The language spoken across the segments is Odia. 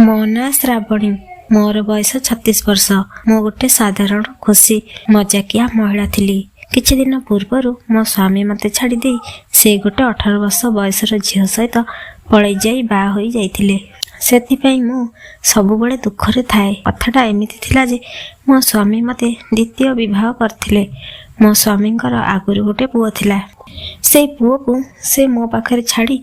ମୋ ନାଁ ଶ୍ରାବଣୀ। ମୋର ବୟସ 36 ବର୍ଷ। ମୁଁ ଗୋଟେ ସାଧାରଣ ଖୁସି ମଜାକିଆ ମହିଳା ଥିଲି। କିଛି ଦିନ ପୂର୍ବରୁ ମୋ ସ୍ୱାମୀ ମୋତେ ଛାଡ଼ି ଦେଇ ସେ ଗୋଟେ 18 ବର୍ଷ ବୟସର ଝିଅ ସହିତ ପଳେଇ ଯାଇ ବାହା ହୋଇ ଯାଇଥିଲେ। ସେଥିପାଇଁ ମୁଁ ସବୁବେଳେ ଦୁଃଖରେ ଥାଏ। କଥାଟା ଏମିତି ଥିଲା ଯେ ମୋ ସ୍ୱାମୀ ମୋତେ ଦ୍ୱିତୀୟ ବିବାହ କରିଥିଲେ। ମୋ ସ୍ୱାମୀଙ୍କର ଆଗରୁ ଗୋଟେ ପୁଅ ଥିଲା। ସେଇ ପୁଅକୁ ସେ ମୋ ପାଖରେ ଛାଡ଼ି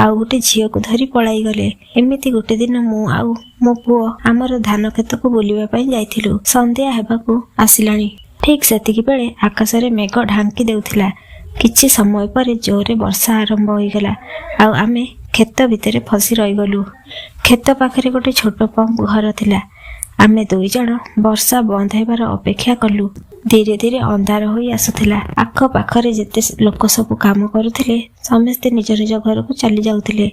ଆଉ ଗୋଟେ ଝିଅକୁ ଧରି ପଳାଇଗଲେ। ଏମିତି ଗୋଟେ ଦିନ ମୁଁ ଆଉ ମୋ ପୁଅ ଆମର ଧାନ କ୍ଷେତକୁ ବୁଲିବା ପାଇଁ ଯାଇଥିଲୁ। ସନ୍ଧ୍ୟା ହେବାକୁ ଆସିଲାଣି। ଠିକ୍ ସେତିକି ବେଳେ ଆକାଶରେ ମେଘ ଢାଙ୍କି ଦେଉଥିଲା। କିଛି ସମୟ ପରେ ଜୋରରେ ବର୍ଷା ଆରମ୍ଭ ହୋଇଗଲା ଆଉ ଆମେ କ୍ଷେତ ଭିତରେ ଫସି ରହିଗଲୁ। କ୍ଷେତ ପାଖରେ ଗୋଟେ ଛୋଟ ପମ୍ପ ଘର ଥିଲା। ଆମେ ଦୁଇ ଜଣ ବର୍ଷା ବନ୍ଦ ହେବାର ଅପେକ୍ଷା କଲୁ। ଧୀରେ ଧୀରେ ଅନ୍ଧାର ହୋଇ ଆସୁଥିଲା। ଆଖପାଖରେ ଯେତେ ଲୋକ ସବୁ କାମ କରୁଥିଲେ, ସମସ୍ତେ ନିଜ ନିଜ ଘରକୁ ଚାଲି ଯାଉଥିଲେ।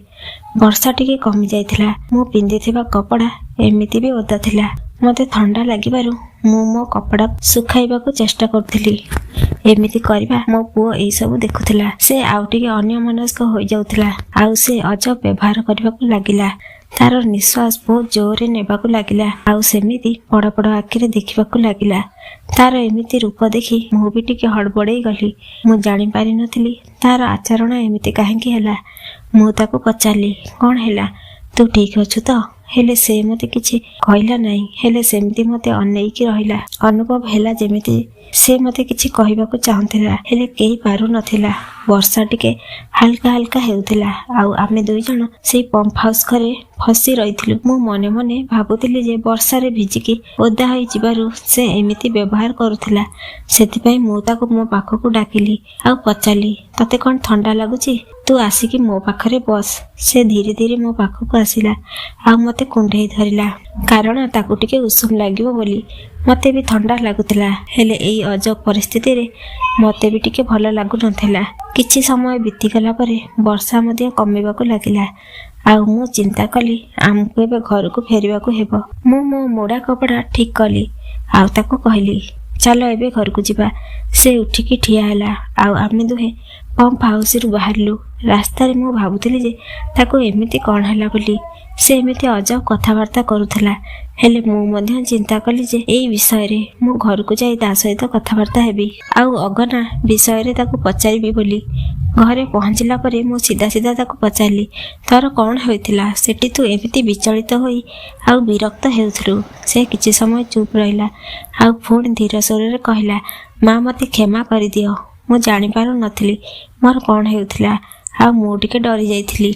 ବର୍ଷା ଟିକେ କମି ଯାଇଥିଲା। ମୁଁ ପିନ୍ଧିଥିବା କପଡ଼ା ଏମିତି ବି ଓଦା ଥିଲା। ମୋତେ ଥଣ୍ଡା ଲାଗିବାରୁ ମୁଁ ମୋ କପଡ଼ା ଶୁଖାଇବାକୁ ଚେଷ୍ଟା କରୁଥିଲି। ଏମିତି କରିବା ମୋ ପୁଅ ଏଇସବୁ ଦେଖୁଥିଲା। ସେ ଆଉ ଟିକେ ଅନ୍ୟମନସ୍କ ହୋଇଯାଉଥିଲା ଆଉ ସେ ଅଜବ ବ୍ୟବହାର କରିବାକୁ ଲାଗିଲା। ତାର ନିଶ୍ୱାସ ବହୁତ ଜୋରରେ ନେବାକୁ ଲାଗିଲା ଆଉ ସେମିତି ବଡ଼ ବଡ଼ ଆଖିରେ ଦେଖିବାକୁ ଲାଗିଲା। ତାର ଏମିତି ରୂପ ଦେଖି ମୁଁ ବି ଟିକେ ହଡ଼ବଡ଼େଇ ଗଲି। ମୁଁ ଜାଣିପାରିନଥିଲି ତାର ଆଚରଣ ଏମିତି କାହିଁକି ହେଲା। ମୁଁ ତାକୁ ପଚାରିଲି, କ'ଣ ହେଲା, ତୁ ଠିକ୍ ଅଛୁ ତ? ହେଲେ ସେ ମୋତେ କିଛି କହିଲା ନାହିଁ, ହେଲେ ସେମିତି ମୋତେ ଅନେଇକି ରହିଲା। ଅନୁଭବ ହେଲା ଯେମିତି ସେ ମୋତେ କିଛି କହିବାକୁ ଚାହୁଁଥିଲା, ହେଲେ କେହି ପାରୁନଥିଲା। ବର୍ଷା ଟିକେ ହାଲକା ହାଲକା ହେଉଥିଲା ଆଉ ଆମେ ଦୁଇ ଜଣ ସେଇ ପମ୍ପ ହାଉସ୍ ଘରେ ଫସି ରହିଥିଲୁ। ମୁଁ ମନେ ମନେ ଭାବୁଥିଲି ଯେ ବର୍ଷାରେ ଭିଜିକି ଓଦା ହୋଇଯିବାରୁ ସେ ଏମିତି ବ୍ୟବହାର କରୁଥିଲା। ସେଥିପାଇଁ ମୁଁ ତାକୁ ମୋ ପାଖକୁ ଡାକିଲି ଆଉ ପଚାରିଲି, ତତେ କ'ଣ ଥଣ୍ଡା ଲାଗୁଛି? ତୁ ଆସିକି ମୋ ପାଖରେ ବସ। ସେ ଧୀରେ ଧୀରେ ମୋ ପାଖକୁ ଆସିଲା ଆଉ ମୋତେ କୁଣ୍ଢେଇ ଧରିଲା, କାରଣ ତାକୁ ଟିକେ ଉଷୁମ ଲାଗିବ ବୋଲି। ମୋତେ ବି ଥଣ୍ଡା ଲାଗୁଥିଲା, ହେଲେ ଏଇ ଅଜବ ପରିସ୍ଥିତିରେ ମୋତେ ବି ଟିକେ ଭଲ ଲାଗୁନଥିଲା। କିଛି ସମୟ ବିତିଗଲା ପରେ ବର୍ଷା ମଧ୍ୟ କମିବାକୁ ଲାଗିଲା ଆଉ ମୁଁ ଚିନ୍ତା କଲି ଆମକୁ ଏବେ ଘରକୁ ଫେରିବାକୁ ହେବ। ମୁଁ ମୋ ମୋଡ଼ା କପଡ଼ା ଠିକ୍ କଲି ଆଉ ତାକୁ କହିଲି, ଚାଲ ଏବେ ଘରକୁ ଯିବା। ସେ ଉଠିକି ଠିଆ ହେଲା ଆଉ ଆମେ ଦୁହେଁ ପମ୍ପ ହାଉସରୁ ବାହାରିଲୁ। ରାସ୍ତାରେ ମୁଁ ଭାବୁଥିଲି ଯେ ତାକୁ ଏମିତି କ'ଣ ହେଲା ବୋଲି ସେ ଏମିତି ଅଜବ କଥାବାର୍ତ୍ତା କରୁଥିଲା। ହେଲେ ମୁଁ ମଧ୍ୟ ଚିନ୍ତା କଲି ଯେ ଏଇ ବିଷୟରେ ମୁଁ ଘରକୁ ଯାଇ ତା ସହିତ କଥାବାର୍ତ୍ତା ହେବି ଆଉ ଅଗନା ବିଷୟରେ ତାକୁ ପଚାରିବି ବୋଲି। ଘରେ ପହଞ୍ଚିଲା ପରେ ମୁଁ ସିଧା ସିଧା ତାକୁ ପଚାରିଲି, ତୋର କ'ଣ ହୋଇଥିଲା ସେଠି? ତୁ ଏମିତି ବିଚଳିତ ହୋଇ ଆଉ ବିରକ୍ତ ହେଉଥିଲୁ? ସେ କିଛି ସମୟ ଚୁପ୍ ରହିଲା ଆଉ ପୁଣି ଧୀର ସ୍ୱରରେ କହିଲା, ମା, ମୋତେ କ୍ଷମା କରିଦିଅ। ମୁଁ ଜାଣିପାରୁନଥିଲି ମୋର କ'ଣ ହେଉଥିଲା ଆଉ ମୁଁ ଟିକେ ଡରି ଯାଇଥିଲି।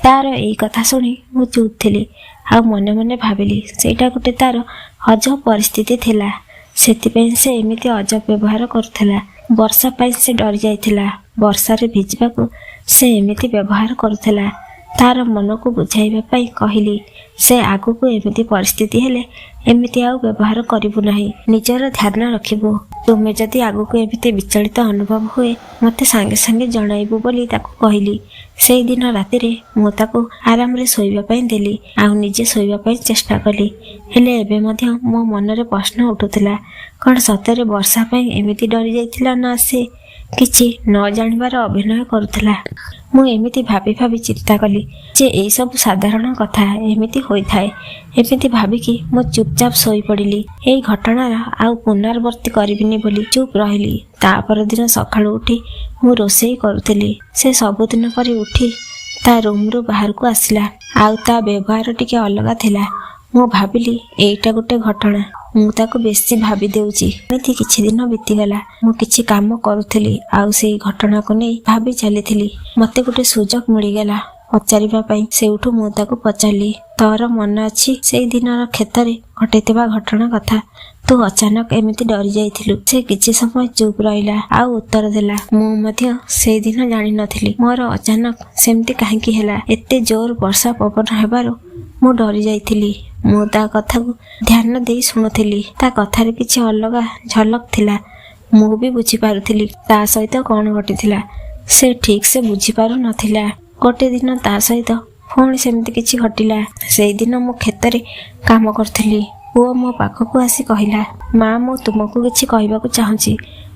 ତାର ଏଇ କଥା ଶୁଣି ମୁଁ ଚୁପ୍ ଥିଲି ଆଉ ମନେ ମନେ ଭାବିଲି ସେଇଟା ଗୋଟେ ତାର ଅଜବ ପରିସ୍ଥିତି ଥିଲା, ସେଥିପାଇଁ ସେ ଏମିତି ଅଜବ ବ୍ୟବହାର କରୁଥିଲା। ବର୍ଷା ପାଇଁ ସେ ଡରି ଯାଇଥିଲା। ବର୍ଷାରେ ଭିଜିବାକୁ ସେ ଏମିତି ବ୍ୟବହାର କରୁଥିଲା। ତାର ମନକୁ ବୁଝାଇବା ପାଇଁ କହିଲି, ସେ ଆଗକୁ ଏମିତି ପରିସ୍ଥିତି ହେଲେ ଏମିତି ଆଉ ବ୍ୟବହାର କରିବୁ ନାହିଁ, ନିଜର ଧ୍ୟାନ ରଖିବୁ। ତୁମେ ଯଦି ଆଗକୁ ଏମିତି ବିଚଳିତ ଅନୁଭବ ହୁଏ, ମୋତେ ସାଙ୍ଗେ ସାଙ୍ଗେ ଜଣାଇବୁ ବୋଲି ତାକୁ କହିଲି। ସେଇଦିନ ରାତିରେ ମୁଁ ତାକୁ ଆରାମରେ ଶୋଇବା ପାଇଁ ଦେଲି ଆଉ ନିଜେ ଶୋଇବା ପାଇଁ ଚେଷ୍ଟା କଲି। ହେଲେ ଏବେ ମଧ୍ୟ ମୋ ମନରେ ପ୍ରଶ୍ନ ଉଠୁଥିଲା, କ'ଣ ସତରେ ବର୍ଷା ପାଇଁ ଏମିତି ଡରି ଯାଇଥିଲା ନା ସେ କିଛି ନ ଜାଣିବାର ଅଭିନୟ କରୁଥିଲା? ମୁଁ ଏମିତି ଭାବି ଭାବି ଚିନ୍ତା କଲି ଯେ ଏଇସବୁ ସାଧାରଣ କଥା, ଏମିତି ହୋଇଥାଏ। ଏମିତି ଭାବିକି ମୁଁ ଚୁପଚାପ ଶୋଇପଡ଼ିଲି। ଏଇ ଘଟଣାର ଆଉ ପୁନରାବୃତ୍ତି କରିବିନି ବୋଲି ଚୁପ୍ ରହିଲି। ତା ପରଦିନ ସକାଳୁ ଉଠି ମୁଁ ରୋଷେଇ କରୁଥିଲି। ସେ ସବୁଦିନ ପରି ଉଠି ତା ରୁମ୍ରୁ ବାହାରକୁ ଆସିଲା ଆଉ ତା ବ୍ୟବହାର ଟିକେ ଅଲଗା ଥିଲା। ମୁଁ ଭାବିଲି ଏଇଟା ଗୋଟେ ଘଟଣା, ମୁଁ ତାକୁ ବେଶୀ ଭାବି ଦେଉଛି। ଏମିତି କିଛି ଦିନ ବିତିଗଲା। ମୁଁ କିଛି କାମ କରୁଥିଲି ଆଉ ସେଇ ଘଟଣାକୁ ନେଇ ଭାବି ଚାଲିଥିଲି। ମୋତେ ଗୋଟେ ସୁଯୋଗ ମିଳିଗଲା ପଚାରିବା ପାଇଁ। ସେଇଠୁ ମୁଁ ତାକୁ ପଚାରିଲି, ତୋର ମନେ ଅଛି ସେଇ ଦିନର କ୍ଷେତରେ ଘଟିଥିବା ଘଟଣା କଥା? ତୁ ଅଚାନକ ଏମିତି ଡରି ଯାଇଥିଲୁ? ସେ କିଛି ସମୟ ଚୁପ୍ ରହିଲା ଆଉ ଉତ୍ତର ଦେଲା, ମୁଁ ମଧ୍ୟ ସେଇଦିନ ଜାଣିନଥିଲି ମୋର ଅଚାନକ ସେମିତି କାହିଁକି ହେଲା। ଏତେ ଜୋର ବର୍ଷା ପବନ ହେବାରୁ ମୁଁ ଡରି ଯାଇଥିଲି। ମୁଁ ତା କଥାକୁ ଧ୍ୟାନ ଦେଇ ଶୁଣୁଥିଲି। ତା କଥାରେ କିଛି ଅଲଗା ଝଲକ ଥିଲା। ମୁଁ ବି ବୁଝିପାରୁଥିଲି ତା ସହିତ କ'ଣ ଘଟିଥିଲା। ସେ ଠିକ୍ ସେ ବୁଝିପାରୁନଥିଲା। ଗୋଟେ ଦିନ ତା ସହିତ ପୁଣି ସେମିତି କିଛି ଘଟିଲା। ସେଇଦିନ ମୁଁ କ୍ଷେତରେ କାମ କରୁଥିଲି। ପୁଅ ମୋ ପାଖକୁ ଆସି କହିଲା, ମା, ମୁଁ ତୁମକୁ କିଛି କହିବାକୁ ଚାହୁଁଛି।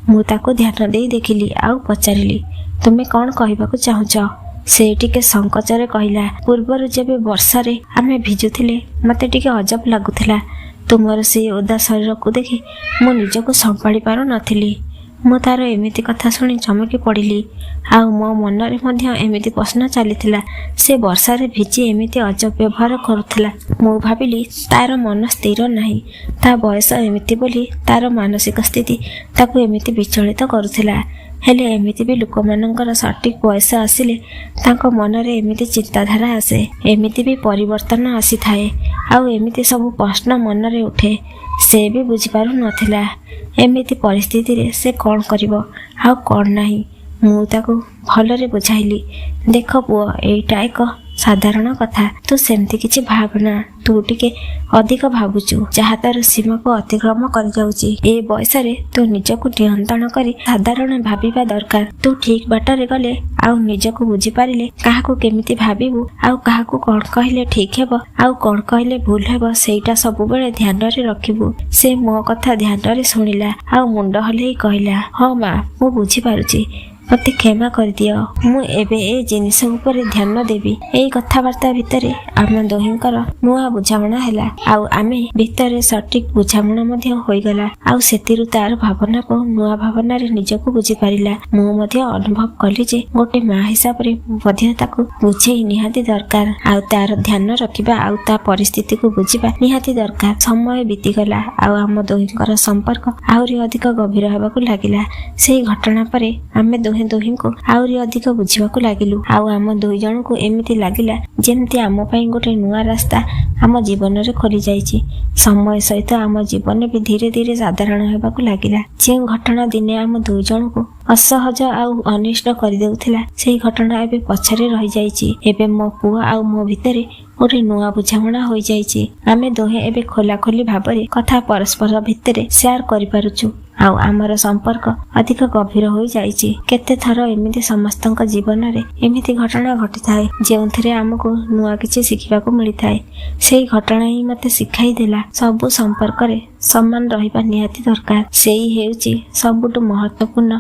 ମୁଁ ତାକୁ ଧ୍ୟାନ ଦେଇ ଦେଖିଲି ଆଉ ପଚାରିଲି, ତୁମେ କ'ଣ କହିବାକୁ ଚାହୁଁଛ? ସେ ଟିକେ ସଙ୍କୋଚରେ କହିଲା, ପୂର୍ବରୁ ଯେବେ ବର୍ଷାରେ ଆମେ ଭିଜୁଥିଲେ ମୋତେ ଟିକେ ଅଜବ ଲାଗୁଥିଲା। ତୁମର ସେଇ ଓଦା ଶରୀରକୁ ଦେଖି ମୁଁ ନିଜକୁ ସମ୍ଭାଳି ପାରୁନଥିଲି। ମୁଁ ତାର ଏମିତି କଥା ଶୁଣି ଚମକି ପଡ଼ିଲି। ଆଉ ମୋ ମନରେ ମଧ୍ୟ ଏମିତି ପ୍ରଶ୍ନ ଚାଲିଥିଲା, ସେ ବର୍ଷାରେ ଭିଜି ଏମିତି ଅଜବ ବ୍ୟବହାର କରୁଥିଲା। ମୁଁ ଭାବିଲି ତାର ମନ ସ୍ଥିର ନାହିଁ, ତା ବୟସ ଏମିତି ବୋଲି ତାର ମାନସିକ ସ୍ଥିତି ତାକୁ ଏମିତି ବିଚଳିତ କରୁଥିଲା। ହେଲେ ଏମିତି ବି ଲୋକମାନଙ୍କର ସଠିକ୍ ବୟସ ଆସିଲେ ତାଙ୍କ ମନରେ ଏମିତି ଚିନ୍ତାଧାରା ଆସେ, ଏମିତି ବି ପରିବର୍ତ୍ତନ ଆସିଥାଏ, ଆଉ ଏମିତି ସବୁ ପ୍ରଶ୍ନ ମନରେ ଉଠେ। ସେ ବି ବୁଝିପାରୁନଥିଲା ଏମିତି ପରିସ୍ଥିତିରେ ସେ କ'ଣ କରିବ ଆଉ କ'ଣ ନାହିଁ। ମୁଁ ତାକୁ ଭଲରେ ବୁଝାଇଲି, ଦେଖ ପୁଅ, ଏଇଟା ଏକ ସାଧାରଣ କଥା, ତୁ ସେମିତି କିଛି ଭାବନା, ତୁ ଟିକେ ଅଧିକ ଭାବୁଛୁ ଯାହା ତାର ସୀମାକୁ ଅତିକ୍ରମ କରିଯାଉଛି। ଏ ବୟସରେ ତୁ ନିଜକୁ ନିୟନ୍ତ୍ରଣ କରି ସାଧାରଣ ଭାବିବା ଦରକାର। ତୁ ଠିକ ବାଟରେ ଗଲେ ଆଉ ନିଜକୁ ବୁଝିପାରିଲେ କାହାକୁ କେମିତି ଭାବିବୁ ଆଉ କାହାକୁ କ'ଣ କହିଲେ ଠିକ ହେବ ଆଉ କ'ଣ କହିଲେ ଭୁଲ ହେବ, ସେଇଟା ସବୁବେଳେ ଧ୍ୟାନରେ ରଖିବୁ। ସେ ମୋ କଥା ଧ୍ୟାନରେ ଶୁଣିଲା ଆଉ ମୁଣ୍ଡ ହଲେଇ କହିଲା, ହଁ ମା, ମୁଁ ବୁଝିପାରୁଛି, ମୋତେ କ୍ଷମା କରିଦିଅ, ମୁଁ ଏବେ ଏ ଜିନିଷ ଉପରେ ଧ୍ୟାନ ଦେବି। ଏଇ କଥାବାର୍ତ୍ତା ଭିତରେ ଆମ ଦୁହିଁଙ୍କର ନୂଆ ବୁଝାମଣା ହେଲା ଆଉ ଆମେ ଭିତରେ ସଠିକ ବୁଝାମଣା ମଧ୍ୟ ହୋଇଗଲା। ଆଉ ସେଥିରୁ ତାର ଭାବନାକୁ ନୂଆ ଭାବନାରେ ନିଜକୁ ବୁଝିପାରିଲା। ମୁଁ ମଧ୍ୟ ଅନୁଭବ କଲି ଯେ ଗୋଟେ ମା ହିସାବରେ ମଧ୍ୟ ତାକୁ ବୁଝେଇ ନିହାତି ଦରକାର, ଆଉ ତାର ଧ୍ୟାନ ରଖିବା ଆଉ ତା ପରିସ୍ଥିତିକୁ ବୁଝିବା ନିହାତି ଦରକାର। ସମୟ ବିତିଗଲା ଆଉ ଆମ ଦୁହିଁଙ୍କର ସମ୍ପର୍କ ଆହୁରି ଅଧିକ ଗଭୀର ହେବାକୁ ଲାଗିଲା। ସେଇ ଘଟଣା ପରେ ଆମେ ଦୁହେଁ ଦୁହିଁଙ୍କୁ ଆହୁରି ଅଧିକ ବୁଝିବାକୁ ଲାଗିଲୁ ଆଉ ଆମ ଦୁଇ ଜଣଙ୍କୁ ଏମିତି ଲାଗିଲା ଯେମିତି ଆମ ପାଇଁ ଗୋଟେ ନୂଆ ରାସ୍ତା ଆମ ଜୀବନରେ ଖୋଲି ଯାଇଛି। ସମୟ ସହିତ ଆମ ଜୀବନ ବି ଧୀରେ ଧୀରେ ସାଧାରଣ ହେବାକୁ ଲାଗିଲା। ଯେଉଁ ଘଟଣା ଦିନେ ଆମ ଦୁଇ ଜଣଙ୍କୁ ଅସହଜ ଆଉ ଅନିଷ୍ଟ କରିଦେଉଥିଲା, ସେଇ ଘଟଣା ଏବେ ପଛରେ ରହିଯାଇଛି। ଏବେ ମୋ ପୁଅ ଆଉ ମୋ ଭିତରେ ଗୋଟେ ନୂଆ ବୁଝାମଣା ହୋଇଯାଇଛି। ଆମେ ଦୁହେଁ ଏବେ ଖୋଲାଖୋଲି ଭାବରେ କଥା ପରସ୍ପର ଭିତରେ ସେୟାର କରିପାରୁଛୁ ଆଉ ଆମର ସମ୍ପର୍କ ଅଧିକ ଗଭୀର ହୋଇଯାଇଛି। କେତେ ଥର ଏମିତି ସମସ୍ତଙ୍କ ଜୀବନରେ ଏମିତି ଘଟଣା ଘଟିଥାଏ ଯେଉଁଥିରେ ଆମକୁ ନୂଆ କିଛି ଶିଖିବାକୁ ମିଳିଥାଏ। ସେଇ ଘଟଣା ହିଁ ମୋତେ ଶିଖାଇ ଦେଲା ସବୁ ସମ୍ପର୍କରେ ସମାନ ରହିବା ନିହାତି ଦରକାର। ସେଇ ହେଉଛି ସବୁଠୁ ମହତ୍ୱପୂର୍ଣ୍ଣ।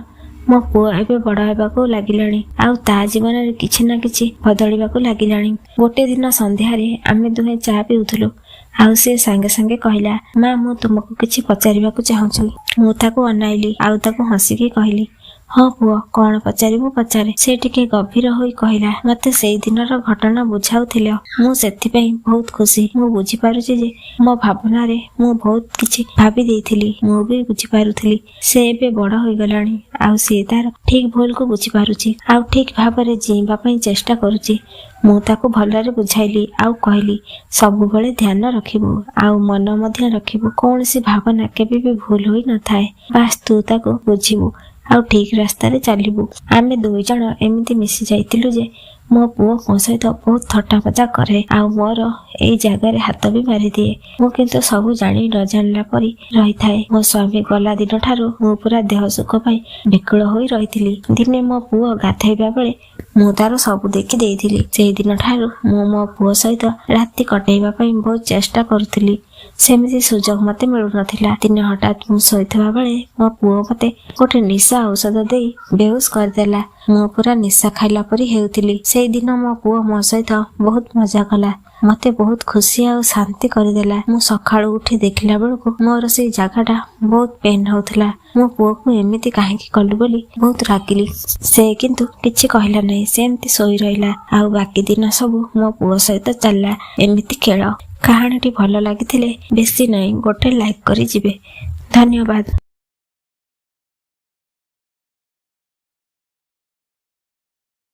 ମୋ ପୁଅ ଏବେ ବଡ଼ ହେବାକୁ ଲାଗିଲାଣି ଆଉ ତା ଜୀବନରେ କିଛି ନା କିଛି ବଦଳିବାକୁ ଲାଗିଲାଣି। ଗୋଟେ ଦିନ ସନ୍ଧ୍ୟାରେ ଆମେ ଦୁହେଁ ଚା ପିଉଥିଲୁ ଆଉ ସେ ସାଙ୍ଗେ ସାଙ୍ଗେ କହିଲା, ମା, ମୁଁ ତୁମକୁ କିଛି ପଚାରିବାକୁ ଚାହୁଁଛି। ମୁଁ ତାକୁ ଅନାଇଲି ଆଉ ତାକୁ ହସିକି କହିଲି, ହଁ ପୁଅ, କ'ଣ ପଚାରିବୁ ପଚାରେ। ସେ ଟିକେ ଗଭୀର ହୋଇ କହିଲା, ମତେ ସେଇ ଦିନର ଘଟଣା ବୁଝାଉଥିଲ, ମୁଁ ସେଥିପାଇଁ ବହୁତ ଖୁସି। ମୁଁ ବୁଝିପାରୁଛି ଯେ ମୋ ଭାବନାରେ ମୁଁ ବହୁତ କିଛି ଭାବି ଦେଇଥିଲି। ମୁଁ ବି ବୁଝିପାରୁଥିଲି ସେ ଏବେ ବଡ଼ ହୋଇଗଲାଣି ଆଉ ସିଏ ତାର ଠିକ ଭୁଲକୁ ବୁଝିପାରୁଛି ଆଉ ଠିକ ଭାବରେ ଜିଇଁବା ପାଇଁ ଚେଷ୍ଟା କରୁଛି। ମୁଁ ତାକୁ ଭଲରେ ବୁଝାଇଲି ଆଉ କହିଲି, ସବୁବେଳେ ଧ୍ୟାନ ରଖିବୁ ଆଉ ମନ ମଧ୍ୟ ରଖିବୁ, କୌଣସି ଭାବନା କେବେ ବି ଭୁଲ ହୋଇ ନଥାଏ। ବାସ୍ ତୁ ତାକୁ ବୁଝିବୁ ଆଉ ଠିକ ରାସ୍ତାରେ ଚାଲିବୁ। ଆମେ ଦୁଇ ଜଣ ଏମିତି ମିଶି ଯାଇଥିଲୁ ଯେ ମୋ ପୁଅ ମୋ ସହିତ ବହୁତ ଥଟ୍ଟା ମଜା କରେ ଆଉ ମୋର ଏଇ ଜାଗାରେ ହାତ ବି ମାରିଦିଏ। ମୁଁ କିନ୍ତୁ ସବୁ ଜାଣି ନ ଜାଣିଲା ପରି ରହିଥାଏ। ମୋ ସ୍ୱାମୀ ଗଲା ଦିନଠାରୁ ମୁଁ ପୁରା ଦେହ ସୁଖ ପାଇଁ ବିକଳ ହୋଇ ରହିଥିଲି। ଦିନେ ମୋ ପୁଅ ଗାଧେଇବା ବେଳେ ମୁଁ ତାର ସବୁ ଦେଖି ଦେଇଥିଲି। ସେଇ ଦିନଠାରୁ ମୁଁ ମୋ ପୁଅ ସହିତ ରାତି କଟେଇବା ପାଇଁ ବହୁତ ଚେଷ୍ଟା କରୁଥିଲି, ସେମିତି ସୁଯୋଗ ମତେ ମିଳୁନଥିଲା। ଦିନେ ହଠାତ୍ ମୁଁ ଶୋଇଥିବା ବେଳେ ମୋ ପୁଅ ମତେ ଗୋଟେ ନିଶା ଔଷଧ ଦେଇ ବେହୋସ କରିଦେଲା। ମୁଁ ପୁରା ନିଶା ଖାଇଲା ପରି ହେଉଥିଲି। ସେଇଦିନ ମୋ ପୁଅ ମୋ ସହିତ ବହୁତ ମଜା କଲା, ମତେ ବହୁତ ଖୁସି ଆଉ ଶାନ୍ତି କରିଦେଲା। ମୁଁ ସକାଳୁ ଉଠି ଦେଖିଲା ବେଳକୁ ମୋର ସେଇ ଜାଗାଟା ବହୁତ ପେନ୍ ହଉଥିଲା। ମୋ ପୁଅକୁ ଏମିତି କାହିଁକି କଲୁ ବୋଲି ବହୁତ ରାଗିଲି। ସେ କିନ୍ତୁ କିଛି କହିଲା ନାହିଁ, ସେମିତି ଶୋଇ ରହିଲା ଆଉ ବାକି ଦିନ ସବୁ ମୋ ପୁଅ ସହିତ ଚାଲିଲା ଏମିତି ଖେଳ। କାହାଣୀଟି ଭଲ ଲାଗିଥିଲେ ବେଶୀ ନାହିଁ ଗୋଟେ ଲାଇକ୍ କରି ଯିବେ। ଧନ୍ୟବାଦ।